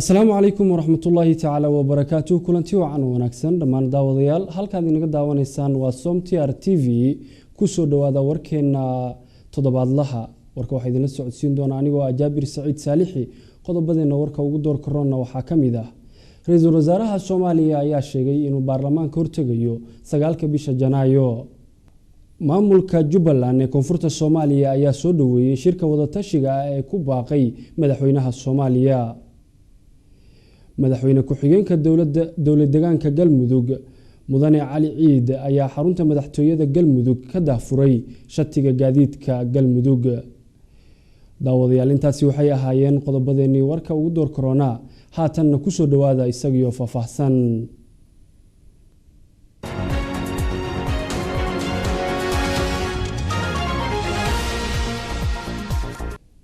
Asalaamu calaykum waraxmatullaahi tacaala wabarakaatu. Kulanti wacan oo wanaagsan dhammaan daawadayaal, halkaad inaga daawanaysaan waa Som T R T V. Kusoo dhawaada warkeena toddobaadlaha. Warka waxaa idinla socodsiin doona anigoo ah Jaabir Saciid Saalixi. Qodobadeena warka ugu door korona waxaa ka mid ah: ra-iisul wasaaraha Soomaaliya ayaa sheegay inuu baarlamaanka hortegayo 9-ka bisha Janaayo. Maamulka Jubbaland ee koonfurta Soomaaliya ayaa soo dhaweeyey shirka wadatashiga ah ee ku baaqay madaxweynaha Soomaaliya. Madaxweyne ku-xigeenka dowlad deegaanka Galmudug Mudane Cali Ciid ayaa xarunta madaxtooyada Galmudug ka daahfuray shatiga gaadiidka Galmudug. Daawadayaal, intaasi waxay ahaayeen qodobadeenii warka ugu door korona. Haatanna kusoo dhawaada isagiyo faahfaahsan.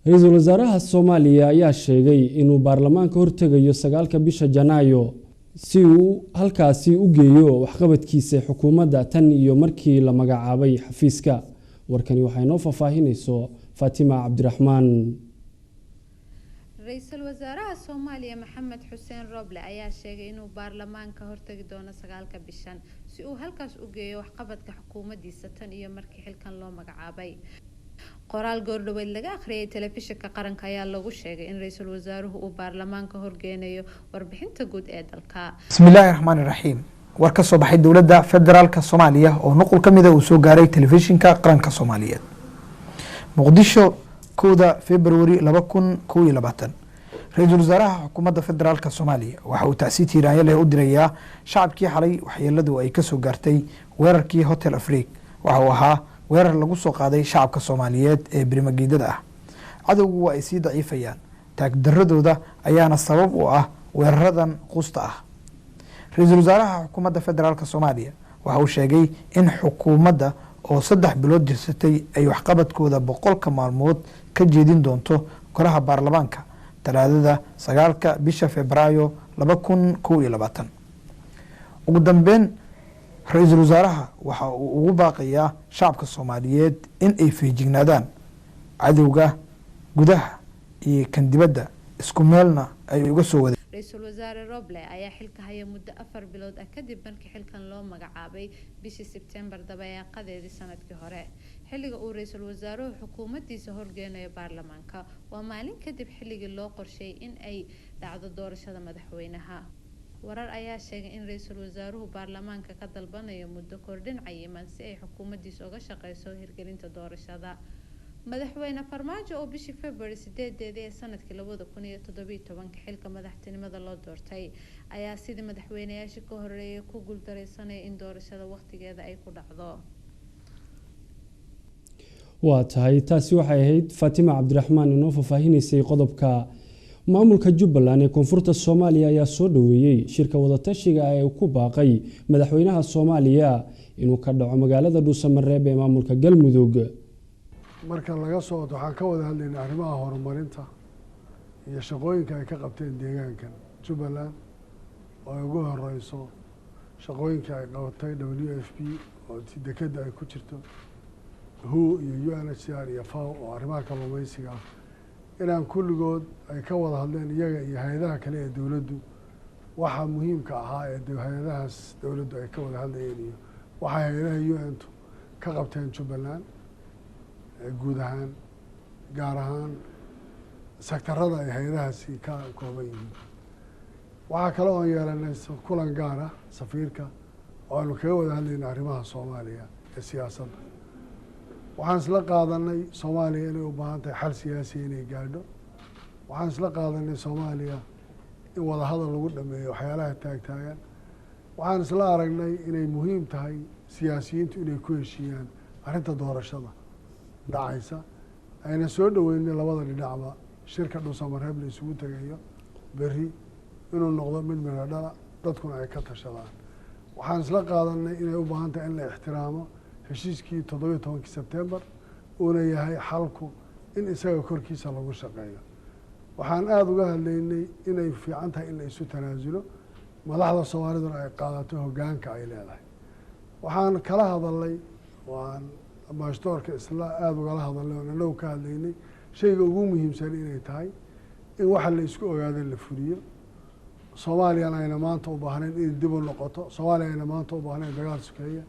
Ra-iisul wasaaraha Soomaaliya ayaa sheegay inuu baarlamaanka hortegayo 9-ka bisha Janaayo si uu halkaasi u geeyo waxqabadkiisa xukuumadda tan iyo markii la magacaabay xafiiska. Warkani waxay noo faahfaahinayso Faatima Cabdiraxmaan. Ra-iisul wasaaraha Soomaaliya Maxamed Xuseen Roble ayaa sheegay inuu baarlamaanka hortagi doono 9-ka bishan si uu halkaas u geeyo waxqabadka xukuumaddiisa tan iyo markii xilkan loo magacaabay. Qoraal goordhaweyd laga akhriyay telefishinka qaranka ayaa lagu sheegay in ra-iisul wasaaruhu uu baarlamaanka horgeynayo warbixinta guud ee dalka. Bismillaahi raxmaani raxiim. War ka soo baxay dowladda federaalka Soomaaliya oo nuqul ka mida uu soo gaaray telefishinka qaranka Soomaaliyeed. Muqdisho, 1da Februari 2021. Ra-iisul wasaaraha xukuumadda federaalka Soomaaliya waxa uu tacsi tiiraanya leh u dirayaa shacabkii xalay waxyeeladu ay kasoo gaartay weerarkii Hotel Afrique. Waxa uu ahaa weerar lagu soo qaaday shacabka Soomaaliyeed ee birimageydada ah. Cadowgu waa ay sii daciifayaan, taagdaradooda ayaana sabab u ah weeraradan quusta ah. Ra-iisul wasaaraha xukuumadda federaalka Soomaaliya waxa uu sheegay in xukuumadda oo 3 bilood jirsatay ay waxqabadkooda 100-ka maalmood ka jeedin doonto golaha baarlamaanka Talaadada 9-ka bisha Febraayo 2021. Ugu dambeyn, ra-iisul wasaaraha waxa uu ugu baaqayaa shacabka Soomaaliyeed in ay feejignaadaan, cadowga gudaha iyo kan dibadda isku meelna ay uga soo wada. Ra-iisul wasaare Roble ayaa xilka haya muddo 4 bilood ah kadib markii xilkan loo magacaabay bishii Sebtembar dabayaaqadeedii sanadkii hore. Xilliga uu ra-iisul wasaaruhu xukuumaddiisa horgeynayo baarlamaanka waa maalin kadib xilligii loo qorsheeyay in ay dhacdo doorashada madaxweynaha. Warar ayaa sheegay in ra-iisul wasaaruhu baarlamaanka ka dalbanayo muddo kordhin cayiman si ay xukuumaddiisa uga shaqeyso hirgelinta doorashada. Madaxweyne Farmaajo oo bishii February 8-deedii ee sanadkii 2017 xilka madaxtinimada loo doortay ayaa sidii madaxweynayaashii ka horeeyay ku guuldareysanaya in doorashada waqtigeeda ay ku dhacdo. Waa tahay, taasi waxay ahayd Faatima Cabdiraxmaan inoo faahfaahinaysay qodobka. Maamulka Jubbaland ee koonfurta Soomaaliya ayaa soo dhaweeyey shirka wadatashiga ee ku baaqay madaxweynaha Soomaaliya inuu ka dhaco magaalada Dhuusamareeb ee maamulka Galmudug. Marka laga soo wato, waxaan ka wada hadlaynay arrimaha horumarinta iyo shaqooyinka ay ka qabteen deegaankan Jubbaland, oo ay ugu horeyso shaqooyinka ay qabatay WFP oo dekedda ay ku jirto, WHO iyo UNHCR iyo FAO oo arrimaha kalluumeysiga ah, inaan kulligood ay ka wada hadleen iyaga iyo hay-adaha kale ee dowladdu. Waxa muhiimka ahaa ee hay-adahaas dowladdu ay ka wada hadlayeen iyo waxay hay-adaha UN-tu ka qabteen Jubbaland guud ahaan, gaar ahaan sektarada ay hay-adahaasi ka kooban yihiin. Waxaa kale oon yeelanay kulan gaar ah safiirka oo aanu kaga wada hadlayna arrimaha Soomaaliya ee siyaasadda. Waxaan isla qaadanay Soomaaliya inay u baahan tahay xal siyaasiya inay gaadho. Waxaan isla qaadanay Soomaaliya in wadahadal lagu dhameeyo waxyaalaha taagtaagan. Waxaan isla aragnay inay muhiim tahay siyaasiyiintu inay ku heshiiyaan arrinta doorashada dhacaysa, ayna soo dhaweynay labada dhinacba shirka Dhuusamareeb la isugu tegayo berri inuu noqdo mid midho dhala, dadkuna ay ka tashadaan. Waxaan isla qaadanay inay u baahan tahay in la ixtiraamo heshiiskii 17-kii Sebtembar, uuna yahay xalku in isaga korkiisa lagu shaqeeyo. Waxaan aada uga hadlaynay inay fiican tahay in la isu tanaasulo, madaxda Soomaaliduna ay qaadato hoggaanka ay leedahay. Waxaan kala hadalnay, waan ambassadorka isla aada ugala hadalnay oon anagu ka hadlaynay shayga ugu muhiimsan inay tahay in waxa la isku ogaado la fuliyo. Soomaaliyana ayna maanta u baahnayn inay dib u noqoto, Soomaaliya ayna maanta u baahnayn dagaal sokeeye,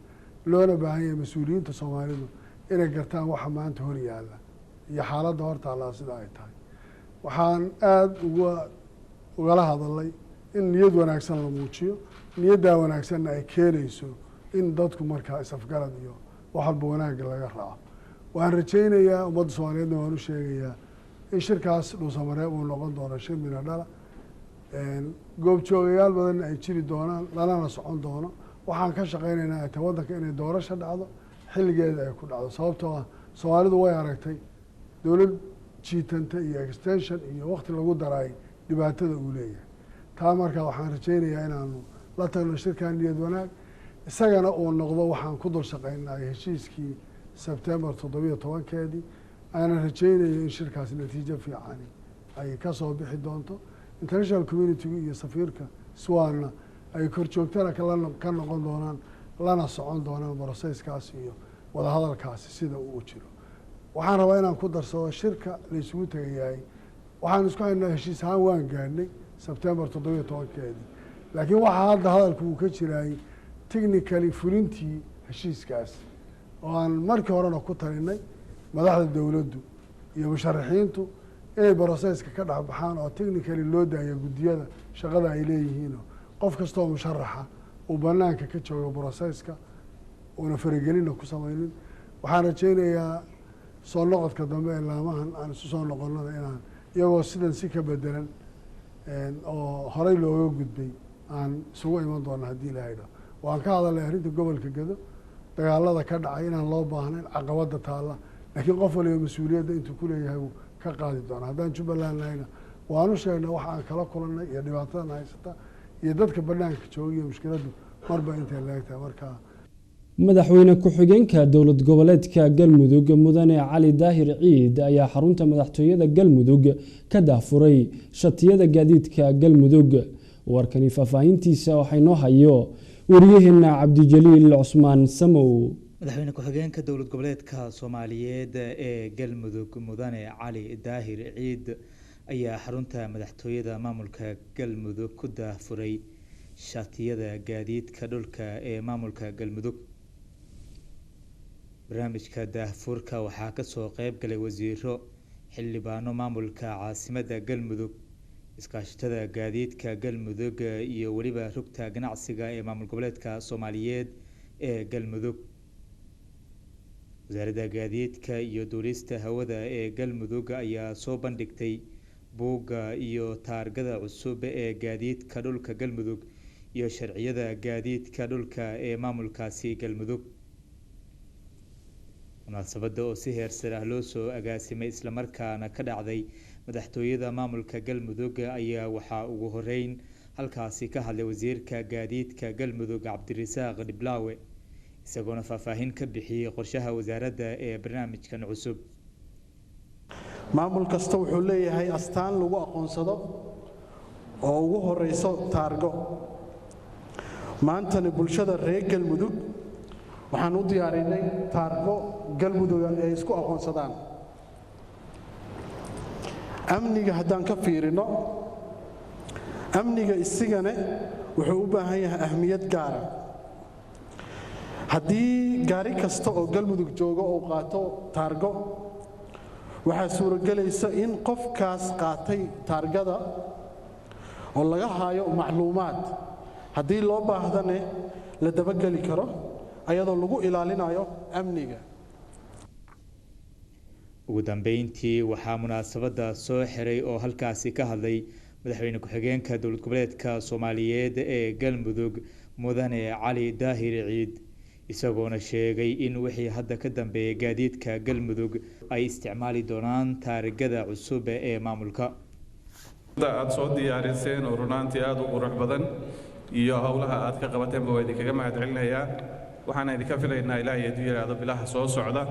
loona baahan yahay mas-uuliyiinta Soomaalidu inay gartaan waxa maanta hor yaalla iyo xaaladda hor taallaa sida ay tahay. Waxaan aada ugala hadalay in niyad wanaagsan la muujiyo, niyaddaa wanaagsanna ay keenayso in dadku markaa is-afgarad iyo wax walba wanaagga laga raaco. Waan rajaynayaa, ummadda Soomaaliyeedna waan u sheegayaa in shirkaas Dhuusamareeb uu noqon doono shir mina dhala, goobjoogayaal badanna ay jiri doonaan, lalana socon doono. Waxaan ka shaqaynaynaa ay tahay waddanka inay doorasho dhacdo, xilligeeda ay ku dhacdo, sababtoo ah Soomaalidu way aragtay dowlad jiitanta iyo extension iyo wakti lagu daraay dhibaatada uu leeyahay. Taa markaa waxaan rajaynayaa inaanu la tagno shirkan niyad wanaag, isagana uu noqdo waxaan ku dul shaqaynaay heshiiskii Sebtembar 17-keedii. Aanan rajaynayo in shirkaas natiijo fiicani ay ka soo bixi doonto, international community-gu iyo safiirka swanna ay korjoogtana ka noqon doonaan, lana socon doonaan process-kaas iyo wadahadalkaasi sida uu u jiro. Waxaan rabaa inaan ku darsado shirka la isugu tegayahay, waxaan isku haynaa heshiis ahaan waan gaadhnay Sebtembar 17-keedii, laakiin waxaa hadda hadalku uu ka jiraayey technically fulintii heshiiskaas oo aan markii horena ku talinay madaxda dowladdu iyo musharaxiintu inay process-ka ka dhex baxaan oo technically loo daayo guddiyada shaqada ay leeyihiinoo qof kastoo musharaxa uu banaanka ka joogo process-ka, uuna faragelinna ku samaynin. Waxaan rajaynayaa soo noqodka dambe ee laamahan aan isu soo noqonana inaan iyagoo sidan si ka bedelan oo horey looga gudbay aan isugu iman doono haddii Ilaahay dhaho. Waan ka hadalnay arrinta gobolka Gedo, dagaalada ka dhacay, inaan loo baahnayn caqabada taalla, laakiin qof waliba mas-uuliyadda intuu ku leeyahay uu ka qaadi doona. Haddaan Jubbaland nahayna waanu sheegnay waxa aan kala kulannay iyo dhibaatadan haysata iyo dadka banaanka jooga iyo mushkiladdu marba intay leegtahay markaa. Madaxweyne ku-xigeenka dowlad goboleedka Galmudug, Mudane Cali Daahir Ciid, ayaa xarunta madaxtooyada Galmudug ka daahfuray shatiyada gaadiidka Galmudug. Warkani faahfaahintiisa waxay noo hayo wariyaheena Cabdijaliil Cusmaan Samow. Madaxweyne ku-xigeenka dowlad goboleedka Soomaaliyeed ee Galmudug, Mudane Cali Daahir Ciid, ayaa xarunta madaxtooyada maamulka Galmudug ku daahfuray shatiyada gaadiidka dhulka ee maamulka Galmudug. Barnaamijka daahfurka waxaa kasoo qeyb galay wasiiro, xildhibaano, maamulka caasimadda Galmudug, iskaashatada gaadiidka Galmudug iyo weliba rugta ganacsiga ee maamul goboleedka Soomaaliyeed ee Galmudug. Wasaaradda Gaadiidka iyo Duulista Hawada ee Galmudug ayaa soo bandhigtay buugga iyo taargada cusub ee gaadiidka dhulka Galmudug iyo sharciyada gaadiidka dhulka ee maamulkaasi Galmudug. Munaasabadda oo si heersare ah loo soo agaasimay islamarkaana ka dhacday madaxtooyada maamulka Galmudug ayaa waxaa ugu horeyn halkaasi ka hadlay wasiirka gaadiidka Galmudug, Cabdirasaaq Dhiblaawe, isagoona faahfaahin ka bixiyey qorshaha wasaaradda ee barnaamijkan cusub. Maamul kasta wuxuu leeyahay astaan lagu aqoonsado oo ugu horeyso taargo. Maantana bulshada reer Galmudug waxaan u diyaarinay taargo Galmuduga ay isku aqoonsadaan. Amniga haddaan ka fiirino, amniga isigane wuxuu u baahan yahay ahmiyad gaara. Haddii gaari kasta oo Galmudug joogo uu qaato taargo, waxaa suuragelaysa in qofkaas qaatay taargada oo laga haayo macluumaad, haddii loo baahdane la dabageli karo, ayadoo lagu ilaalinayo amniga. Ugu dambeyntii waxaa munaasabadda soo xiray oo halkaasi ka hadlay madaxweyne ku-xigeenka dowlad goboleedka Soomaaliyeed ee Galmudug, Mudane Cali Daahir Ciid, isagoona sheegay in wixii hadda ka dambeeyay gaadiidka Galmudug ay isticmaali doonaan taarigada cusub ee maamulka. Aad soo diyaariseen oo runaantii aada u qurux badan iyo howlaha aad ka qabateenba waa idinkaga mahadcelinayaa. Waxaana idinka filaynaa, Ilaahay hadduu yidhaahdo, bilaha soo socda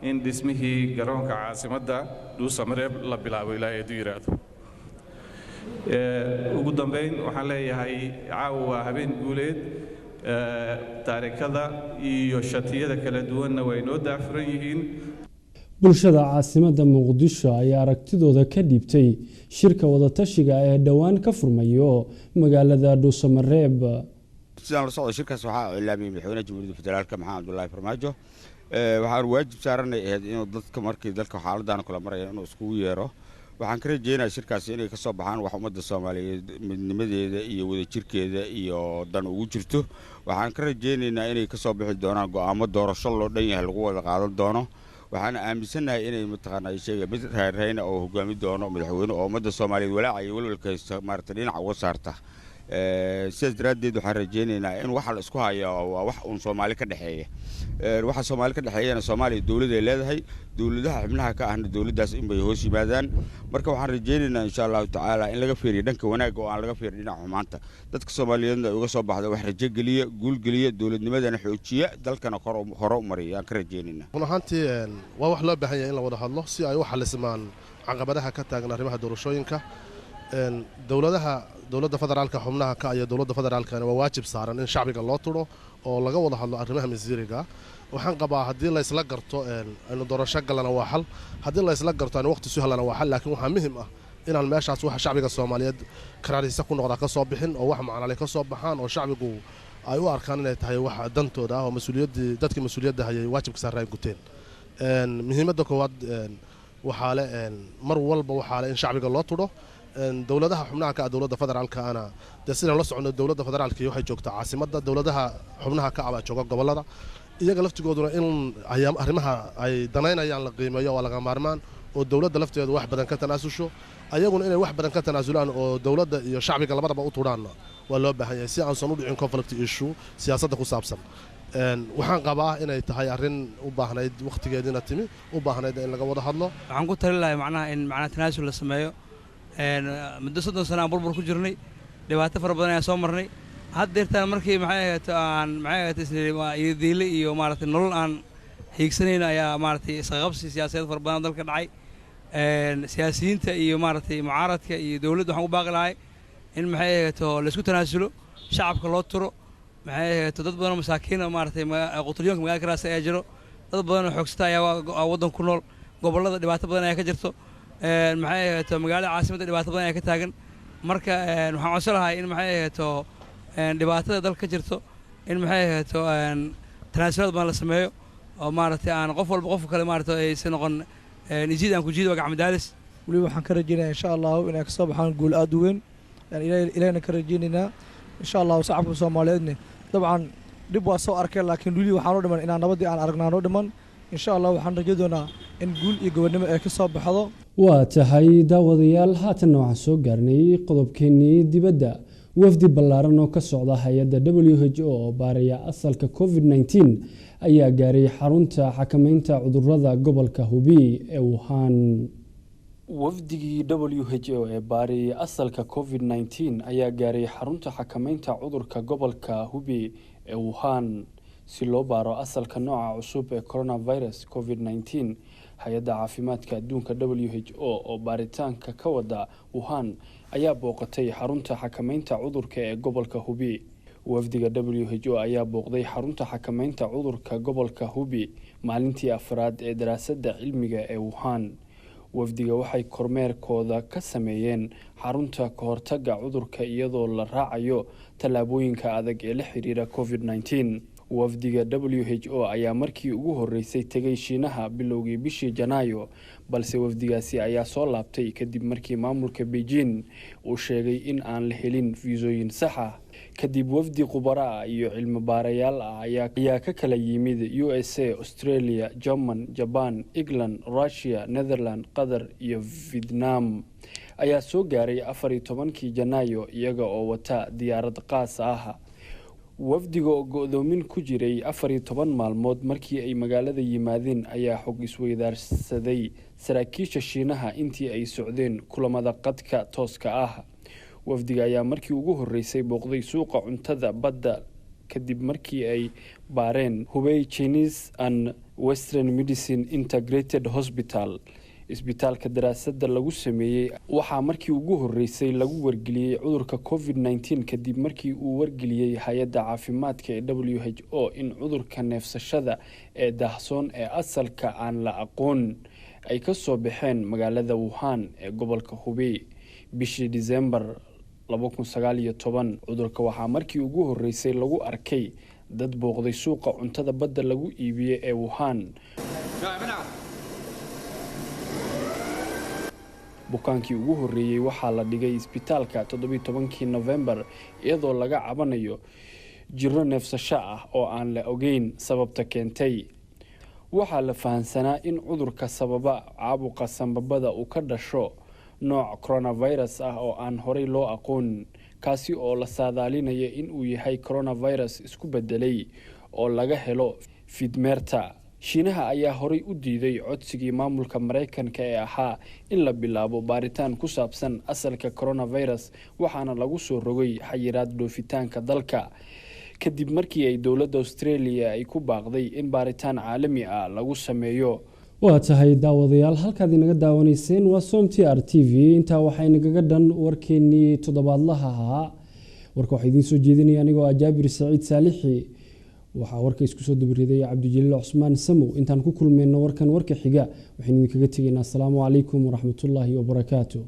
in dhismihii garoonka caasimadda Dhuusamareeb la bilaabo, Ilaahay hadduu yidhaahdo. Ugu dambayn waxaan leeyahay caawa waa habeen guuleed, taarikada iyo shatiyada kala duwanna way noo daafuran yihiin. Bulshada caasimadda Muqdisho ayaa aragtidooda ka dhiibtay shirka wadatashiga ee dhowaan ka furmayo magaalada Dhuusamareeb. Sidaan la socdo, shirkaas waxaa cilaamiyey madaxweynaha Jamhuuriyadda Federaalka Maxamed Cabdullaahi Farmaajo. Waxaan waajib saaranay ahayd inuu dadka markii dalka xaaladdan kala maraya inuu iskugu yeero. Waxaan ka rajeynayaa shirkaasi inay ka soo baxaan wax ummadda Soomaaliyeed midnimadeeda iyo wadajirkeeda iyo dan ugu jirto. Waxaan ka rajeynaynaa inay ka soo bixi doonaan go'aamo doorasho loo dhan yahay lagu wada qaadan doono. Waxaan aaminsannahay inay mataqaanaa sheega mid rayrayna oo hogaami doono madaxweyne oo ummadda Soomaaliyeed walaaca iyo walwalka haysta maaragtay dhinaca uga saarta. Sidaas daraaddeed waxaan rajeynaynaa in waxa la isku hayaa waa wax uun Soomaali ka dhexeeya. Waxa Soomaali ka dhexeeyana, Soomaaliya dowladay leedahay, dowladaha xubnaha ka ahna dowladdaas inbay hoos yimaadaan. Marka waxaan rajeynaynaa insha Allahu tacaala in laga fiiriyo dhanka wanaagga oo aan laga fiirin dhinaca xumaanta, dadka Soomaaliyeedna ay uga soo baxda wax rajo geliya, guul geliya, dowladnimadana xoojiya, dalkana kor hore u mariya ayaan ka rajeynaynaa. Run ahaantii waa wax loo baahan yahay in la wada hadlo si ay u xalismaan caqabadaha ka taagan arrimaha doorashooyinka. Dowladaha dowladda federaalka xubnaha ka iyo dowladda federaalkana waa waajib saaran in shacbiga loo turo oo laga wada hadlo arrimaha masiiriga. Waxaan qabaa haddii laysla garto aynu doorasho galana waa xal, haddii laysla garto aynu waqti su helana waa xal, laakiin waxaa muhim ah inaan meeshaas waxa shacbiga Soomaaliyeed karaarisa ku noqdaa ka soo bixin oo wax macnale ka soo baxaan oo shacbigu ay u arkaan inay tahay wax dantooda ah oo mas-uuliyaddii dadkii mas-uuliyadda hayay waajibka saaran ay guteen. Muhiimadda koowaad waxaa le mar walba waxaa le in shacbiga loo tudho. Dowladaha xubnaha ka ah dowladda federaalka ana dee sidaan la socono, dowladda federaalka waxay joogtaa caasimadda, dowladaha xubnaha ka ah baa jooga gobollada. Iyaga laftigooduna in arrimaha ay danaynayaan la qiimeeyo waa laga maarmaan, oo dowladda lafteedu wax badan ka tanaasusho, ayaguna inay wax badan ka tanaasulaan oo dowladda iyo shacbiga labadaba u tudhaanna waa loo baahan yahay si aansan u dhicin conflict issue siyaasadda ku saabsan. Waxaan qabaa inay tahay arrin u baahnayd wakhtigeediina timi, u baahnayd in laga wada hadlo. Waxaan ku talin lahay macnaha in macnaha tanaasul la sameeyo. Muddo 30 sano aan burbur ku jirnay, dhibaato fara badan ayaan soo marnay. Haddeertaan markii maxay ahayd aan maxay ahayd isniri iyo diile iyo maaragtay nolol aan hiigsanayno ayaa maaragtay isqabsi siyaasadeed fara badan dalka dhacay. Siyaasiyiinta iyo maaragtay mucaaradka iyo dowladda waxaan u baaqi lahay in maxay ahayd laisku tanaasulo, shacabka loo turo. Maxay ahayd dad badan oo masaakiin oo maaragtay quturyoonka magaalka raasa ayaa jiro, dad badan oo xoogsata ayaa waddan ku nool, gobollada dhibaato badan ayaa ka jirto, maxay ahayd magaalada caasimadda dhibaato badan ayaa ka taagan. Marka waxaan codsan lahay in maxay ahayd dhibaatada dalka ka jirto in maxay ahayd tanaasulaad badan la sameeyo oo maaragtay aan qof walba qofka kale maaragtay aysan noqon ijiid aan ku jiid waa gacmo daalis. Weliba waxaan ka rajeynaya insha Allahu inay kasoo baxaan guul aada u weyn ayaan Ilaahina ka rajeynaynaa insha Allahu. Shacabka Soomaaliyeedne dabcan dhib waa soo arkeen, laakiin weli waxaan u dhiman inaan nabaddii aan aragnaa noo dhiman. Insha Allah waxaan rajeyn doonaa in guul iyo gobonnimo ay ka soo baxdo. Waa tahay daawadayaal, haatanna waxaan soo gaarnay qodobkeenii dibadda. Wafdi ballaaran oo ka socda hay-adda WHO oo baaraya asalka COVID-19 ayaa gaaray xarunta xakameynta cudurada gobolka Hubei ee Wuhan. Wafdigii WHO ee baarayay asalka COVID-19 ayaa gaaray xarunta xakameynta cudurka gobolka Hubei ee Wuhan si loo baaro asalka nooca cusub ee coronavirus COVID-19. Hay-adda caafimaadka adduunka WHO oo baaritaanka ka wada Wuhan ayaa booqatay xarunta xakameynta cudurka ee gobolka Hubei. Wafdiga WHO ayaa booqday xarunta xakameynta cudurka gobolka Hubei maalintii afraad ee daraasadda cilmiga ee Wuhan. Wafdiga waxay kormeerkooda ka sameeyeen xarunta kahortaga cudurka iyadoo la raacayo tallaabooyinka adag ee la xiriira COVID-19. Wafdiga WHO ayaa markii ugu horeysay tegay Shiinaha bilowgii bishii Janaayo, balse wafdigaasi ayaa soo laabtay kadib markii maamulka Beijing uu sheegay in aan la helin fiisooyin sax ah. Kadib wafdi khubaro ah iyo cilmi baarayaal ah ayaa ka kala yimid USA, Australia, German, Japan, England, Russia, Netherland, Qatar iyo Vietnam ayaa soo gaaray 14-kii Janaayo iyaga oo wata diyaarad qaas ah. Wafdiga oo go-doomin ku jiray 14 maalmood markii ay magaalada yimaadeen ayaa xog isweydaarsaday saraakiisha Shiinaha intii ay socdeen kulamada qadka tooska ah. Wafdiga ayaa markii ugu horeysay booqday suuqa cuntada badda kadib markii ay baareen Hubei Chinese and Western Medicine Integrated Hospital, Isbitaalka daraasadda lagu sameeyey waxaa markii ugu horreysay lagu wargeliyey cudurka COVID-19 kadib markii uu wargeliyey hay-adda caafimaadka ee WHO in cudurka neefsashada ee daahsoon ee asalka aan la aqoon ay ka soo baxeen magaalada Wuhan ee gobolka Hubei bishii Disembar 2019. Cudurka waxaa markii ugu horreysay lagu arkay dad booqday suuqa cuntada badda lagu iibiyo ee Wuhan. Bukaankii ugu horreeyey waxaa la dhigay isbitaalka 17kii Nofembar iyadoo laga cabanayo jiro neefsasho ah oo aan la ogeyn sababta keentay. Waxaa la fahansanaa in cudurka sababa caabuqa sanbabada uu ka dhasho nooc coronavirus ah oo aan horey loo aqoon, kaasi oo la saadaalinaya in uu yahay coronavirus isku bedelay oo laga helo fidmeerta. Shiinaha ayaa horey u diiday codsigii maamulka Mareykanka ee ahaa in la bilaabo baaritaan ku saabsan asalka coronavirus, waxaana lagu soo rogay xayiraad dhoofitaanka dalka kadib markii ay dowladda Australia ay ku baaqday in baaritaan caalami ah lagu sameeyo. Waa tahay daawadayaal, halkaad inaga daawanayseen waa Som T R T V. Intaa waxaa inagaga dhan warkeenii toddobaadlaha ahaa. Warka waxaa idiin soo jeedinaya anigoo ah Jaabir Saciid Saalixi. Waxaa warka isku soo dabariday Cabdijaliil Cusmaan Samow. Intaan ku kulmayno warkan warka xiga, waxaynu idinkaga tegaynaa asalaamu calaykum waraxmatullaahi wabarakaatu.